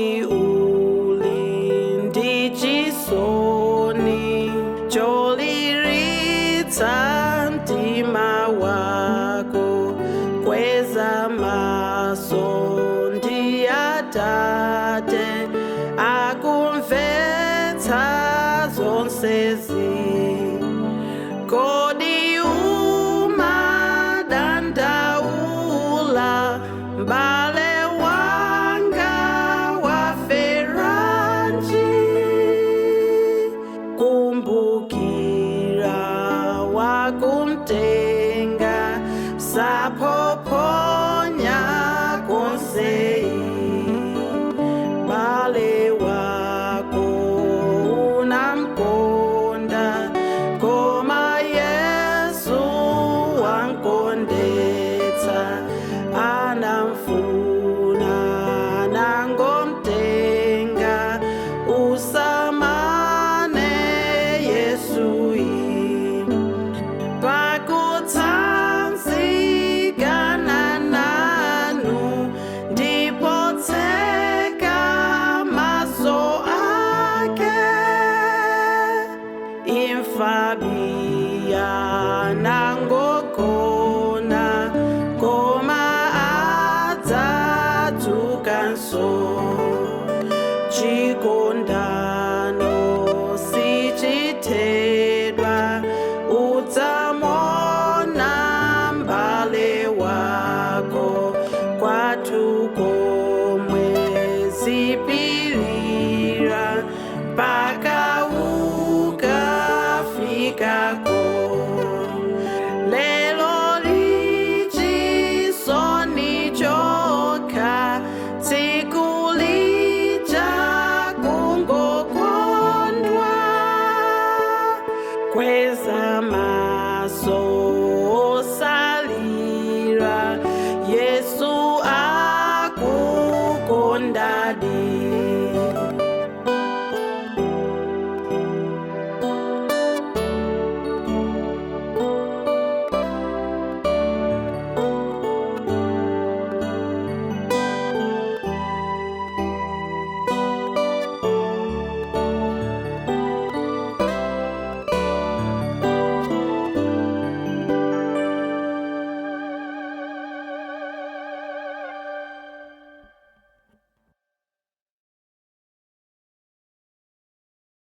Kodi uli ndi chisoni choliritsa mtima wako, kweza maso ndi Atate akumvetsa zonsezi. Kodi umadandaula, mbale wanga waferanji? Kumbukira wakumtenga, saphophonya konsei. Mbale wako unamkonda, koma Yesu wankondetsa, anamfuna nangomtenga. Usamane Yesu pakutsanzikana nanu, ndipo tseka maso ake. Imfa nangogona, koma adzadzukanso. Chikondano sichithedwa, udzamona mbale wako kwathu komwe zipilira mpaka ukafikako. Lelo lichisoni chokha, tsiku lija kungokondwa. Kweza maso, osalira, Yesu akukondadi.